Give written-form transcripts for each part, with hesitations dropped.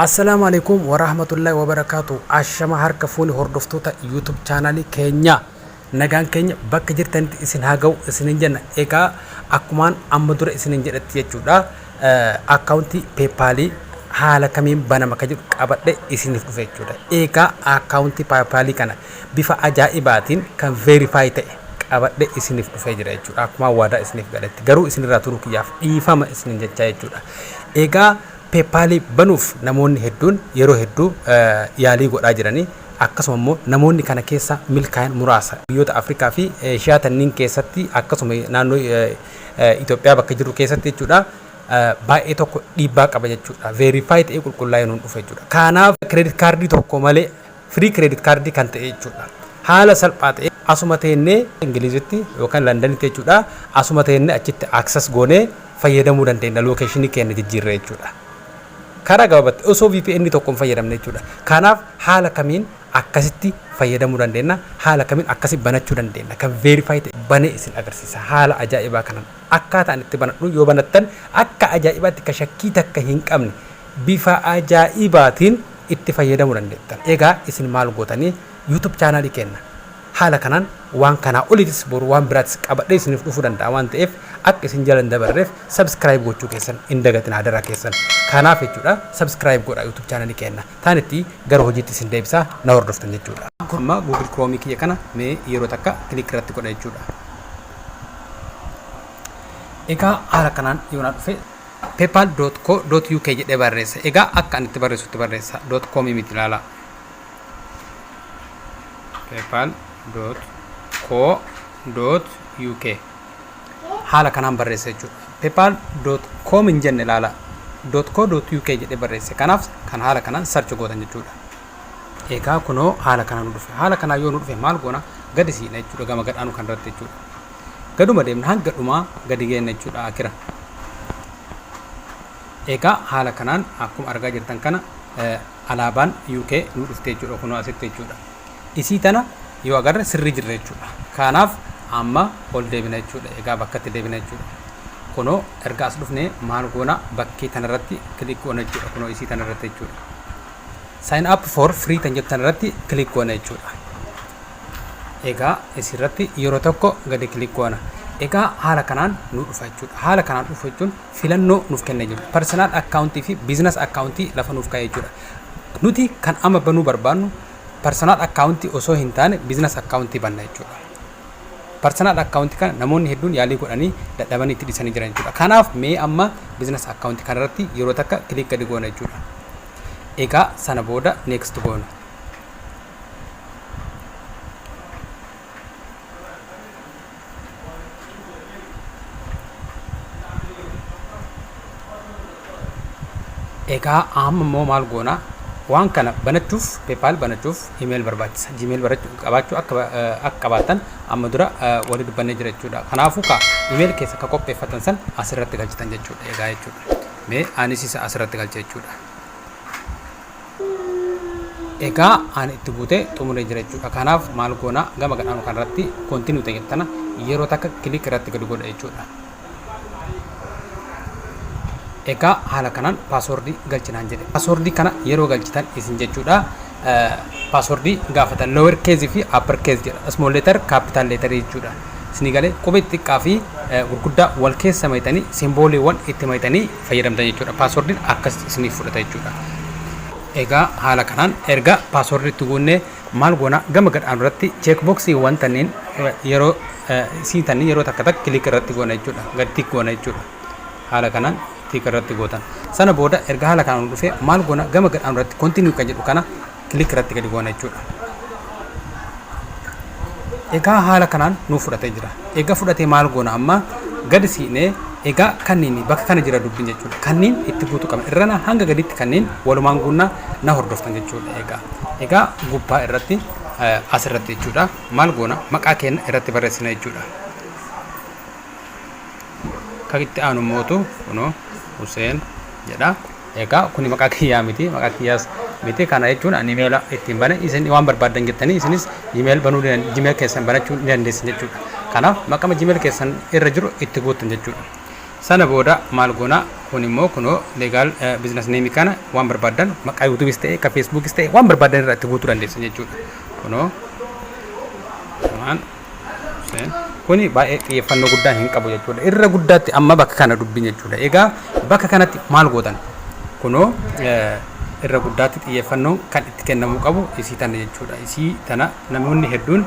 Assalaamu alaikum warahmatullahi wabarakaatu. Ashama harka fuuni hordoftoota YouTube chaanaalii keenya. Nagaan keenya bakka jirtanitti isin haa ga'u isinin jenna. Egaa akkumaan amma dura isinin jedhetti jechuudha. Akkaawuntii PayPalii haala kamiin banama ka jedhu qabadhe isiniif dhufe jechuudha. Egaa akkaawuntii PayPalii kana bifa ajaa'ibaatiin kan verify ta'e qabadhe isiniif dhufee jira jechuudha. Akkumaan waadaa isiniif galetti. Garuu isinirraa turuu kiyyaaf dhiifama isinin jechaa jechuudha. Egaa PayPal banuuf namoonni hedduun yeroo hedduu yaalii godhaa jirani. Akkasuma immoo namoonni kana keessa milkaayan muraasa. Biyyoota Afrikaa fi Eeshiyaa tanniin keessatti, akkasuma naannoo Itoophiyaa bakka jirru keessatti jechuudha, baay'ee tokko dhiibbaa qaba jechuudha. Verify ta'ee qulqullaa'ee nuun dhufa jechuudha. Kanaaf credit card tokko malee, free credit card kan ta'e jechuudha. Haala salphaa ta'e asuma teennee Ingilizitti yookaan Londanitti jechuudha, asuma teennee achitti access goonee fayyadamuu dandeenya, locationii keenya jijjiirree jechuudha. Karaa gabaabatti osoo VPN tokko hin fayyadamne jechuudha. Kanaaf haala kamiin akkasitti fayyadamuu dandeenya, haala kamiin akkasi banachuu dandeenya, kan verify ta'e banee isin agarsiisa. Haala ajaa'ibaa kanan akkaataan itti banadhu, yoo banattan akka ajaa'ibaatti ka shakkii takka hin qabne bifa ajaa'ibaatiin itti fayyadamuu dandeettan. Egaa isin maal gootanii? YouTube chaanaalii keenya haala kanaan waan kanaa oliitis boru waan biraatis qabadhee isiniif dhufuu danda'a waan ta'eef, akka isin jala hin dabarreef subscribe gochuu keessan hin dagatin, adaraa keessan. Kanaaf jechuudha, subscribe godhaa YouTube chaanaalii keenya. Taanitti gara hojiitti isin deebisaa, na hordoftan jechuudha. Amma Google Chrome kiyya kana mee yeroo takka click irratti godha jechuudha. Egaa haala kanaan yoo na dhufe, paypal.co.uk jedhee barreessa. Egaa akka ani itti barreessutti barreessa. .com miti, ilaalaa. paypal.co.uk haala kanaan barreessa jechuudha. paypal.com hin jenne, ilaala. .co.uk jedhee barreesse. Kanaaf kan haala kanaan search gootan jechuudha. Egaa kunoo haala kanaan nu dhufe. Haala kanaan yoo nu dhufe maal goona? Gadi siina jechuudha, gama gadhaanu kan irratti jechuudha. Gaduma deemna, hanga dhumaa gadi geenna jechuudha akira. Egaa haala kanaan akkuma argaa jirtan kana alaabaan UK nu dhufte jechuudha, kunoo asitti jechuudha. Isii tana yoo agarre sirrii jirra jechuudha. Kanaaf amma ol deebina jechuudha. Egaa bakkatti deebina jechuudha. Kunoo erga as dhufne maal goona? Bakkee tanarratti click goona jechuudha. Kunoo isii tanarratti jechuudha. Sign up for free kan jettan irratti click goona jechuudha. Egaa isirratti yeroo tokko gadi click goona. Egaa haala kanaan nu dhufa jechuudha. Haala kanaan dhufu jechuun filannoo nuuf kennee jiru. Personal account fi business account lafa nuuf kaa'ee jechuudha. Nuti kan amma banuu barbaannu personal account osoo hin taane business account banna jechuudha. Personal account kana namoonni hedduun yaalii godhanii dadhabanii itti dhiisanii jiran jechuudha. Kanaaf mee amma business account kanarratti yeroo takka click gadi goona jechuudha. Egaa sana booda next goona. Egaa amma immoo maal goona? Waan kana banachuuf, PayPal banachuuf email barbaachisa. Gmail qabaachuu akka qabaattan amma dura walii dubbannee jira jechuudha. Kanaafuu ka email keessa akka qopheeffatan san asirratti galchitan jechuudha. Egaa jechuudha. Mee anis isa asirratti galcha jechuudha. Egaa ani itti guutee xumuree jira jechuudha. Kanaaf maal goona? Gama gadhaanu kanarratti continue ta'e tana yeroo takka click irratti gadi godha jechuudha. Egaa haala kanaan passwordii galchinaan jedhe. Passwordii kana yeroo galchitan isin jechuudha. Passwordii gaafatan, lower case fi upper case jedha. Small letter, capital letter jechuudha. Isinii galee? Qubee xiqqaa fi gurguddaa wal keessa maytanii, simbooliiwwan itti maytanii fayyadamtan jechuudha. Passwordiin akkas isiniif fudhata jechuudha. Egaa haala kanaan erga passwordii itti guunnee maal goona? Gama gadhaanu irratti checkboxiiwwan tanniin yeroo isii tanniin yeroo takka takka click irratti goona jechuudha. Gad tick goona jechuudha. Haala kanaan tick irratti gootan. Sana booda erga haala kanaan dhufee maal goona? Gama gadhaanu irratti continue kan jedhu kana click irratti gadi goona jechuudha. Egaa haala kanaan nuuf fudhatee jira. Egaa fudhatee maal goona? Amma gadi siinee, egaa kanneen bakka kana jira dubbiin jechuudha. Kanneen itti guutuu qabna. Irrana hanga gaditti kanneen walumaan guunnaa, na hordoftan jechuudha. Egaa gubbaa irratti asirratti jechuudha. Maal goona? Maqaa keenya irratti barreessina jechuudha. Kan itti aanu mootu kunoo Huseen jedha. Egaa kuni maqaa kiyyaa miti, maqaa kiyyaas miti. Kana jechuun ani imeela ittiin bane, isin waan barbaaddan jettanii isinis Gmail banuu, Gmail keessan banachuu ni dandeessan jechuudha. Kanaaf maqama Gmail keessan irra jiru itti guuttan jechuudha. Sana booda maal goona? Kun immoo kunoo legal business name kana waan barbaaddan maqaa YouTubeis ta'e ka Facebookis ta'e waan barbaaddan irraa itti guutuu dandeessan jechuudha. Kunoo waan kuni baay'ee xiyyeeffannoo guddaa hin qabu jechuudha. Irra guddaatti amma bakka kana dubbin jechuudha. Egaa bakka kanatti maal gootan? Kunoo irra guddaatti xiyyeeffannoon kan itti kennamuu qabu isii tana jechuudha. Isii tana namoonni hedduun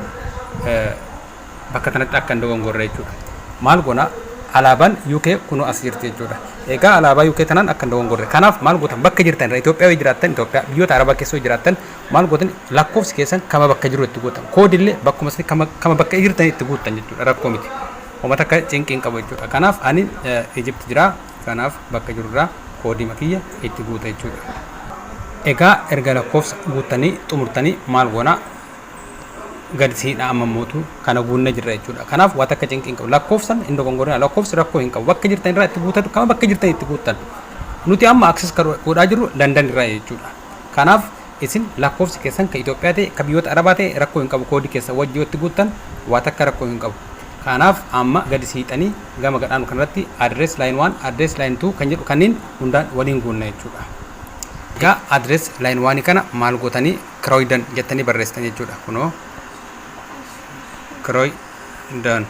bakka kanatti akka hin dogongorre jechuudha. Maal goona? Alaabaan UK kunoo as jirti jechuudha. Egaa alaabaa UK tanaan akka hin dogongorre. Kanaaf maal gootan? Bakka jirtan irraa Itoophiyaa yoo jiraattan Itoophiyaa, biyyoota Arabaa keessa yoo jiraattan maal gootan? Lakkoofsi keessan kama bakka jiru itti guutan. Koodillee bakkuma isin kama bakka jirtan itti guuttan jechuudha. Rakkoo miti. Homa takka cinqii hin qabu jechuudha. Kanaaf ani Egypt jira. Kanaaf bakka jirurraa koodii makiyya itti guuta jechuudha. Egaa erga lakkoofsa guuttanii xumurtanii maal goona? Gad siidha amma mootu kana guunne jirra jechuudha. Kanaaf waa takka cinqii hin qabu. Lakkoofsan hin dogongorina. Lakkoofsi rakkoo hin qabu. Bakka jirtan irraa itti guutatu kama bakka jirtan itti guuttan. Nuti amma access kan godhaa jirru London irraa jechuudha. Kanaaf isin lakkoofsi keessan ka Itoophiyaa ta'e, ka biyyoota Arabaa ta'e rakkoo hin qabu. Koodii keessan wajji yoo itti guuttan waa takka rakkoo hin qabu. Kanaaf amma gadi siixanii gama gadhaanu kanarratti address line 1, address line 2 kan jedhu kanneen hundaan waliin guunna jechuudha. Egaa address line 1 kana maal gootanii? Croydon jettanii barreessitan jechuudha. Kunoo Croydon.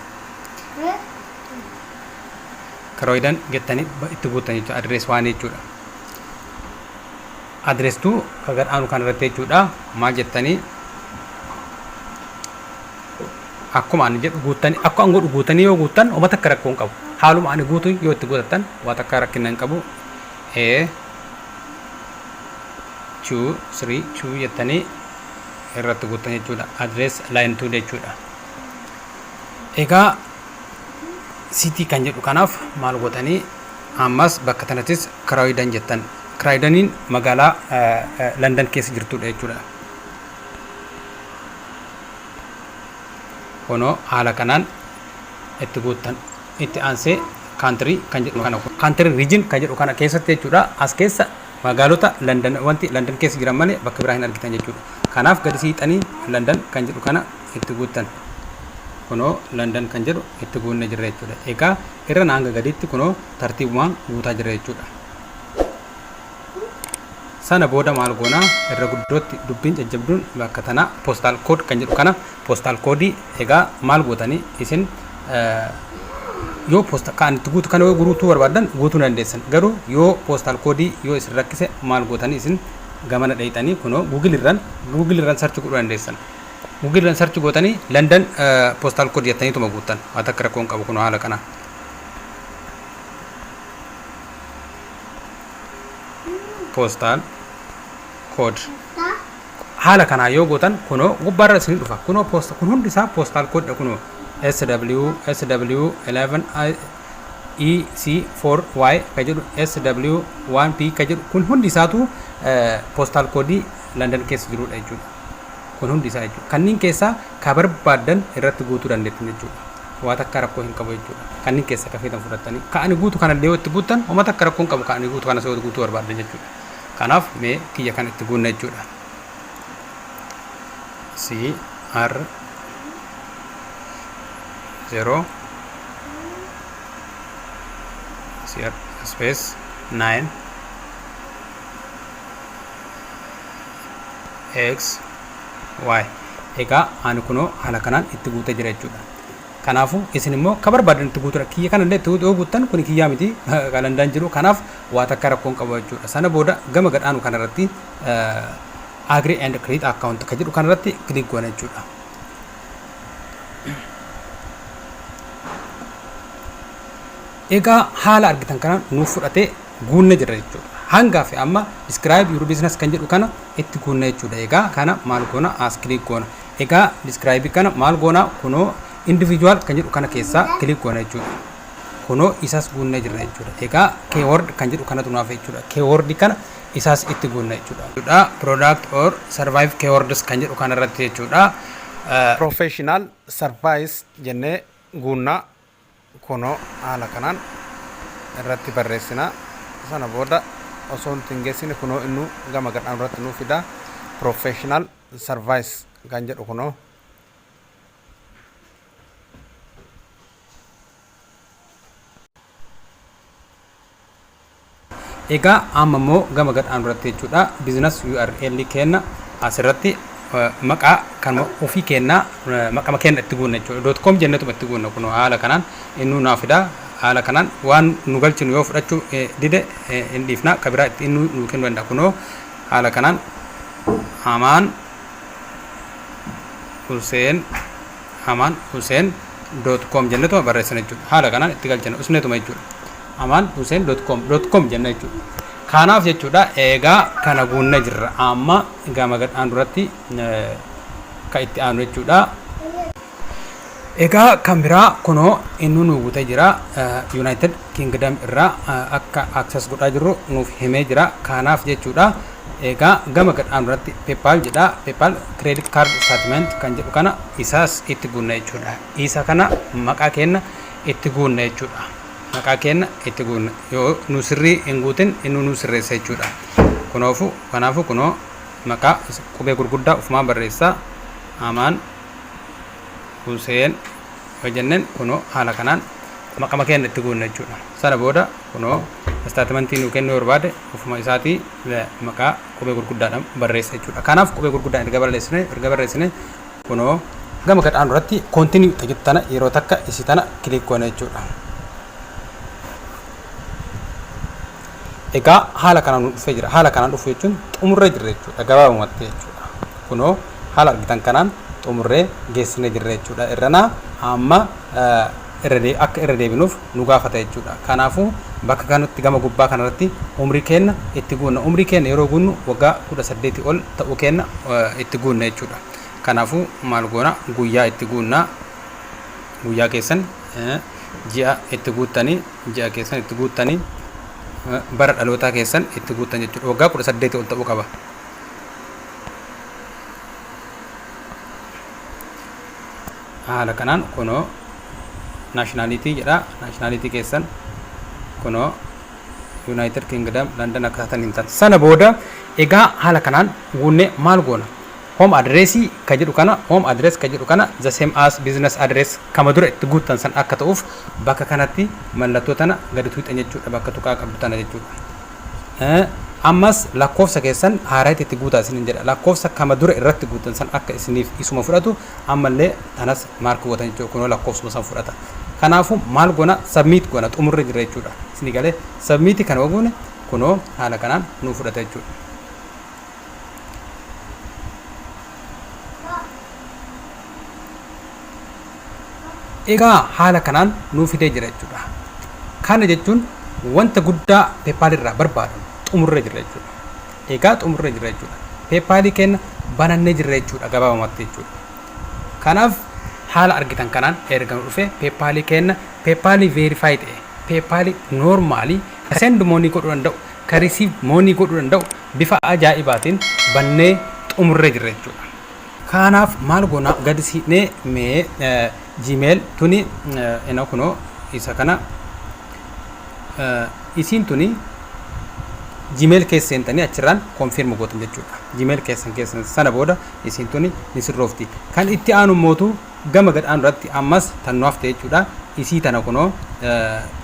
Croydon jettanii itti guuttan jechuudha. Address 1 jechuudha. Address 2 ka gad aanu kanarratti jechuudha. Maal jettanii? Akkuma ani jedhu guuttanii, akka an godhu guutanii yoo guuttan homa takka rakkoo hin qabu. Haaluma ani guutu yoo itti guutattan waa takka rakkina hin qabu. A 2 3 2 jettanii irratti guuttan jechuudha. Address line 2 jechuudha. Egaa city kan jedhu kanaaf maal gootanii? Ammas bakka tanattis Croydon jettan. Croydoniin magaalaa London keessa jirtudha jechuudha. Kunoo haala kanaan itti guuttan. Itti aansee country kan jedhu kana, country region kan jedhu kana keessatti jechuudha. As keessa magaalota London, wanti London keessa jiran malee bakka biraa hin argitan jechuudha. Kanaaf gadi siixanii London kan jedhu kana itti guuttan. Kunoo London kan jedhu itti guunne jirra jechuudha. Egaa irra hanga gadiitti kunoo tartiibumaan guutaa jirra jechuudha. Sana booda maal goonaa? Irra guddootti dubbiin jajjabduun bakka tana postal code kan jedhu kana, postal code. Egaa maal gootanii isin? Yoo posta kan itti guutu kana yoo guutuu barbaaddan guutuu dandeessan. Garuu yoo postal code yoo isin rakkise maal gootanii isin? Gamana dhayxanii kunoo Google irraan search godhuu dandeessan. Google irraan search gootanii London postal code jettaniituma guuttan, waan takka rakkoo hin qabu. Kunoo haala kana postal code haala kanaa yoo gootan kunoo gubbaarra isin dhufa. Kunoo post kun hundi isaa postal code dha. Kunoo SW SW 11 EC 4 Y ka jedhu, SW 1 P ka jedhu, kun hundi isaatu postal code London keessa jirudha jechuudha. Kun hundi isaa jechuudha. Kanneen keessaa ka barbaaddan irratti guutuu dandeettan jechuudha. Waa takka rakkoo hin qabu jechuudha. Kanneen keessaa ka feetan fudhattanii ka ani guutu kanallee yoo itti guuttan homa takka rakkoo hin qabu, ka ani guutu kanas yoo guutuu barbaaddan jechuudha. Kanaaf mee kiyya kan itti guunna jechuudha. C R 0 C R space 9 X Y. Egaa ani kunoo haala kanaan itti guutee jira jechuudha. Kanaafuu isin immoo ka barbaadan itti guutuudha. Kiyya kanallee itti yoo guuttan, kun kiyyaa miti kalandaan jiru. Kanaaf waa takka rakkoon qabu jechuudha. Sana booda gama gadhaanu kanarratti agree and create account ka jedhu kanarratti click goona jechuudha. Egaa haala argitan kanaan nuuf fudhatee guunne jira jechuudha. Hangaa fi amma describe your business kan jedhu kana itti guunne jechuudha. Egaa kana maal goona? As click goona. Egaa describe kana maal goona? Kunoo individual kan jedhu kana keessaa click goona jechuudha. Kunoo isas guunne jirra jechuudha. Egaa keyword kan jedhu kanatu naaf jechuudha. Keyword kana isaas itti guunna jechuudha. Product or service keywords kan jedhu kanarratti jechuudha. Professional service jennee guunnaa. Kunoo haala kanaan irratti barreessina. Sana booda osoo nuti hin geessine kunoo innu gama gadhaan irratti nuu fida, professional service kan jedhu kunoo. Egaa amma immoo gama gad aanu irratti jechuudha, business URL kenna asirratti maqaa kan ofii kennaa, maqama kenna itti guunna jechuudha. .com jennetuma itti guunna. Kun haala kanaan innuu naa fida. Haala kanaan waan nu galchinu yoo fudhachuu dide hin dhiifna, ka biraa itti innuu nu kennuu danda'a. Kunoo haala kanaan Amaan Huseen, AmaanHuseen.com jennetuma barreessina jechuudha. Haala kanaan itti galchina usneetuma jechuudha. AmaanHuseen.com .com jenna jechuudha. Kanaaf jechuudha, eegaa kana guunna jirra. Amma gama gad aanu duratti ka itti aanu jechuudha. Egaa kan biraa kunoo inni nu guutee jira. United Kingdom irraa akka access godhaa jirru nuuf himee jira. Kanaaf jechuudha, egaa gama gad aanu irratti PayPal jedha. PayPal credit card statement kan jedhu kana isaas itti guunna jechuudha. Isa kana maqaa keenya itti guunna jechuudha. Maqaa keenya itti guunna. Yoo nu sirrii hin guutin, inni nu sirreessa jechuudha. Kunoofu kanaafu kunoo maqaa qubee gurguddaa ufumaan barreessaa. Amaan Huseen yoo jenneen, kunoo haala kanaan maqama keenya itti guunna jechuudha. Sana booda kunoo statementii nuu kennuu barbaade, ofuma isaatii maqaa qubee gurguddaadhaan barreessa jechuudha. Kanaaf qubee gurguddaan erga barreessine, kunoo gama gad aanu irratti continue jettu tana yeroo takka isii tana click goona jechuudha. Egaa haala kanaan nu dhufee jira. Haala kanaan dhufu jechuun xumurree jirra jechuudha. Gabaabumatti jechuudha. Kunoo haala argitan kanaan xumurree geessinee jirra jechuudha. Irranaa amma akka irra deebinuuf nu gaafata jechuudha. Kanaafuu bakka kanatti gama gubbaa kanarratti umrii keenya itti guunna. Umrii keenya yeroo guunnu waggaa 18 ol ta'uu keenya itti guunna jechuudha. Kanaafuu maal goona? Guyyaa itti guunna. Guyyaa keessan, ji'a itti guuttanii, ji'a keessan itti guuttanii, bara dhalootaa keessan itti guuttan jechuudha. Waggaa 18 ol ta'uu qaba. Haala kanaan kunoo nationality jedha. Nationality keessan kunoo United Kingdom, London akka taatan hin taate. Sana booda egaa haala kanaan guunnee maal goona? Home addressii ka jedhu kana, home address ka jedhu kana the same as business address kama dura itti guuttan san akka ta'uuf bakka kanatti mallattoo tana gadi tuuxan jechuudha, bakka tuqaa qabdu tana jechuudha. Ammas lakkoofsa keessan haaraatti itti guutaa isiniin jedha. Lakkoofsa kama dura irratti guuttan san akka isiniif isuma fudhatu ammallee tanas mark gootan jechuudha. Kunoo lakkoofsuma san fudhata. Kanaafuu maal goona? Submit goona. Xumurre jira jechuudha. Isinii galee? Submitii kana goone, kunoo haala kanaan nuu fudhata jechuudha. Egaa haala kanaan nuu fidee jira jechuudha. Kana jechuun wanta guddaa PayPal irraa barbaadamu xumurree jira jechuudha. Egaa xumurree jira jechuudha. PayPalii keenya banannee jirra jechuudha gabaabumatti jechuudha. Kanaaf haala argitan kanaan erga nu dhufe PayPalii keenya, PayPalii verify ta'e, PayPalii normalii send money godhuu danda'u, ka receive money godhuu danda'u bifa ajaa'ibaatiin bannee xumurree jirra jechuudha. Kanaaf maal goona? Gadi siinee mee Gmail tuni ina kunoo isa kana isiin tuni Gmail keessa seentanii achirraan confirm gootan jechuudha. Gmail keessan keessan sana booda isiin tuni ni sirroofti. Kan itti aanu mootu gama gad aanu irratti ammas tan nu hafte jechuudha. Isii tana kunoo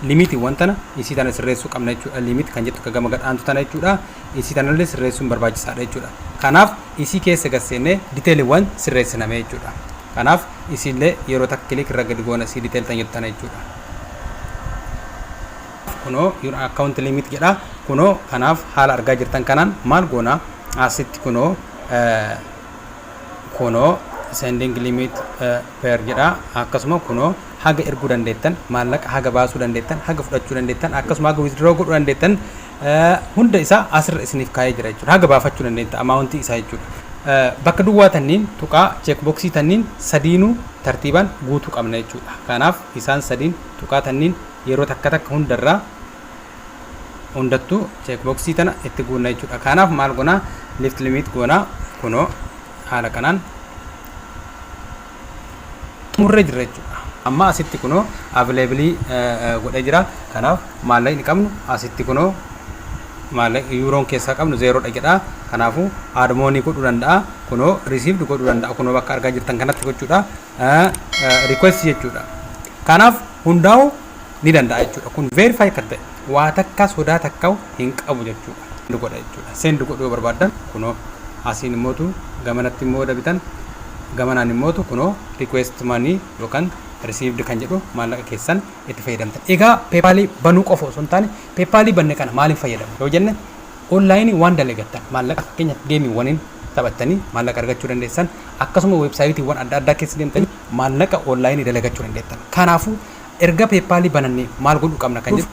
limitiiwwan tana isii tana sirreessuu qabna jechuudha. Limit kan jettu gama gad aantu tana jechuudha. Isii tanallee sirreessuun barbaachisaadha jechuudha. Kanaaf isii keessa gad seennee detailiiwwan sirreessiname jechuudha. Kanaaf isiillee yeroo takka click irra gadi goona, isii detail tan jettu tana jechuudha. Kunoo your account limit jedha. Kunoo kanaaf haala argaa jirtan kanaan maal goona? Asitti kunoo sending limit per jedha. Akkasuma kunoo haga erguu dandeettan, maallaqa haga baasuu dandeettan, haga fudhachuu dandeettan, akkasuma haga withdraw godhuu dandeettan hunda isaa asirra isiniif kaa'ee jira jechuudha. Haga baafachuu dandeetta amountii isaa jechuudha. Bakka duwwaa tanniin tuqaa checkboxii tanniin sadiinuu tartiibaan guutuu qabna jechuudha. Kanaaf isaan sadiin tuqaa tanniin yeroo takka takka hundarraa hundattuu checkboxii tana itti guunna jechuudha. Kanaaf maal goonaa? Lift limit goonaa. Kunoo haala kanaan xumurree jirra jechuudha. Amma asitti kunoo available godhee jira. Kanaaf maallaqni qabnu asitti kunoo maallaqa yuuroon keessaa qabnu zerodha jedha. Kanaafuu add money godhuu danda'a. Kunoo received godhuu danda'a. Kunoo bakka argaa jirtan kanatti gochuudha. Request jechuudha. Kanaaf hundaa'uu ni danda'a jechuudha. Kun verify kan ta'e. Waa takka sodaa takka hin qabu jechuudha. Send godha jechuudha. Send godhuu yoo barbaaddan kunoo asiin immootu gamanatti immoo dabitan, gamanaan immootu kunoo request money yookaan received kan jedhu maallaqa keessan itti fayyadamtan. Egaa PayPalii banuu qofa osoo hin taane, PayPalii banne kana maaliif fayyadamu yoo jenne, onlineii waan dalagattan maallaqa, fakkeenyaaf gameiiwwaniin taphattanii maallaqa argachuu dandeessan, akkasuma websiteiiwwan adda addaa keessa deemtanii maallaqa onlineii dalagachuu dandeettan. Kanaafuu erga PayPalii banannee maal godhuu qabna kan jedhu,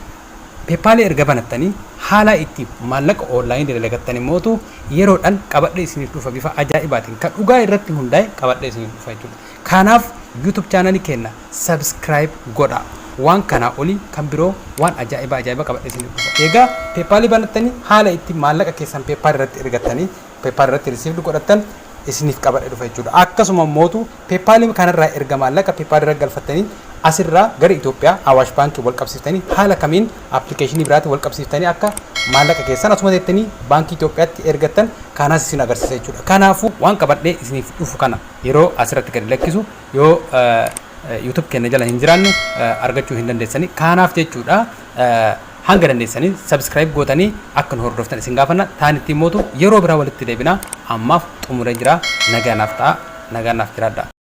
PayPalii erga banattanii haala itti maallaqa onlineii dalagattan immootu yeroodhaan qabadhee isiniif dhufa. Bifa ajaa'ibaatiin kan dhugaa irratti hundaa'e qabadhee isiniif dhufa jechuudha. Kanaaf YouTube channelii keenya subscribe godha. Waan kanaa olii kan biroo waan ajaa'ibaa ajaa'ibaa qabadhee isiniif dhufa. Egaa PayPalii banattanii haala itti maallaqa keessan PayPal irratti ergattanii, PayPal irratti received godhattan isiniif qabadhee dhufa jechuudha. Akkasuma mootu PayPalii kanarraa erga maallaqa PayPal irra galfattanii asirraa gara Itoophiyaa Awaash Baankii wal qabsiiftanii, haala kamiin applicationii biraatti wal qabsiiftanii akka maallaqa keessan asuma teettanii baankii Itoophiyaatti ergattan kanas isin agarsiisa jechuudha. Kanaafuu waan qabadhee isiniif dhufu kana yeroo asirratti gadi lakkisu yoo YouTube keenya jala hin jiraanne argachuu hin dandeessanii. Kanaaf jechuudha hanga dandeessanii subscribe gootanii akka nu hordoftan isin gaafanna. Taanitti immootu yeroo biraa walitti deebina. Ammaaf xumuree jira. Nagaa naaf ta'a. Nagaa naaf jiraadha.